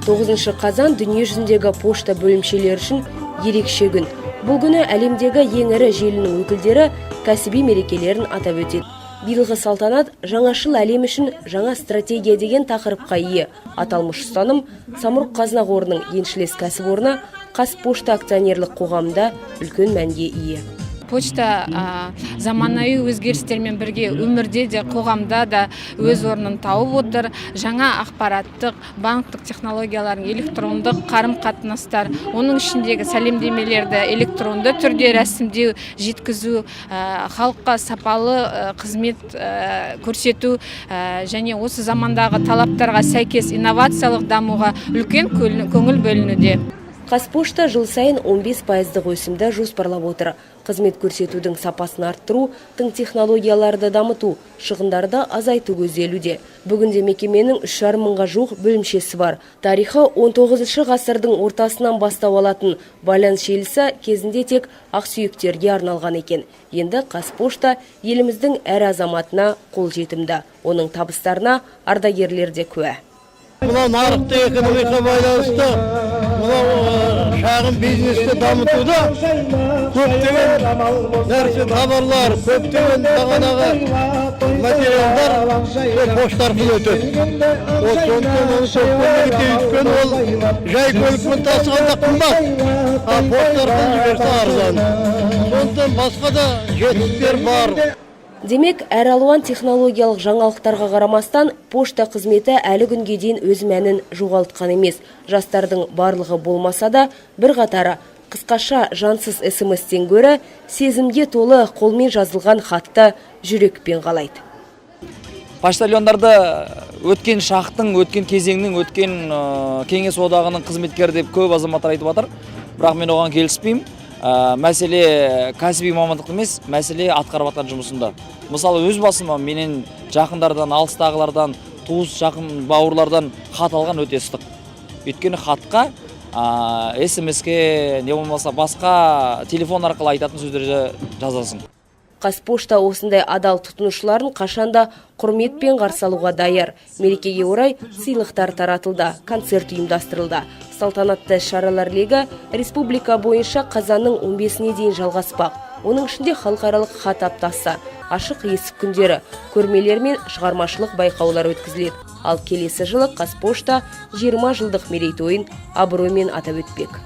9 қазан – дүние жүзіндегі пошта бөлімшелері үшін ерекше күн. Бұл күні әлемдегі ең ірі желінің өкілдері кәсіби мерекелерін атап өтеді. Биылғы салтанат «Жаңашыл әлем үшін жаңа стратегия» деген тақырыпқа ие. Аталмыш ұстаным Самұрық Қазына қорының еншілес кәсіпорны «Қазпошта» акционерлік қоғамында үлкен мәнге ие. Почта заманауи өзгерістермен бірге өмірде де, қоғамда да өз орнын тауып отыр. Жаңа ақпараттық, банктік технологиялардың, электрондық қарым қатынастар, оның ішіндегі сәлемдемелерді электронды түрде рәсімдеу, жеткізу, халыққа сапалы қызмет көрсету және осы замандағы талаптарға сәйкес инновациялық дамуға үлкен көңіл бөлінуде. «Қазпошта» жыл сайын 15 пайыздық өсімді жоспарлап отыр. Қызмет көрсетудің сапасын арттыру, тың технологияларды дамыту, шығындарды азайту көзделуде. Бүгінде мекеменің 3,5 мыңға жуық бөлімшесі бар. Тарихы 19 ғасырдың ортасынан бастау алатын байланыс желісі кезінде тек ақсүйектерге арналған екен. Енді «Қазпошта» еліміздің әр азаматына қол жетімді. Оның табыстарына ардагерлер де куә. Мынау нарықтық экономикаға байланысты мынау шағын бизнесті дамытуда көптеген нәрсе, товарлар, көптеген бағанағы материалдар сол пошта арқылы өтеді. Ол сондықтан оны көп көмегі, өйткені ол жай көлікпен тасығанда қымбат, а пошта арқылы жіберсе, арзан. Сондықтан басқа да жетістіктер бар. Демек, әралуан технологиялық жаңалықтарға қарамастан, пошта қызметі әлі күнге дейін өз мәнін жоғалтқан емес. Жастардың барлығы болмаса да, бір қатары қысқаша жансыз СМС-тен гөрі сезімге толы қолмен жазылған хатты жүрекпен қалайды. Почтальондарды өткен шақтың, өткен кезеңнің, өткен Кеңес одағының қызметкері деп көп азаматтар айтып жатыр, бірақ мен оған келіспеймін. Мәселе кәсіби мамандықта емес, мәселе атқарып жатқан жұмысында. Мысалы, өз басыма менен жақындардан, алыстағылардан, туыс, жақын бауырлардан хат алған өте ыстық, өйткені хатқа, СМС-ке не болмаса басқа телефон арқылы айтатын сөздерді жазасың. «Қазпошта» осындай адал тұтынушыларын қашанда құрметпен қарсы алуға даяр. Мерекеге орай сыйлықтар таратылды, концерт ұйымдастырылды. Салтанатты шаралар легі республика бойынша қазанның 15-іне дейін жалғаспақ. Оның ішінде халықаралық хат аптасы, ашық есік күндері, көрмелер мен шығармашылық байқаулар өткізіледі. Ал келесі жылы «Қазпошта» 20 жылдық мерейтойын абыроймен атап өтпек.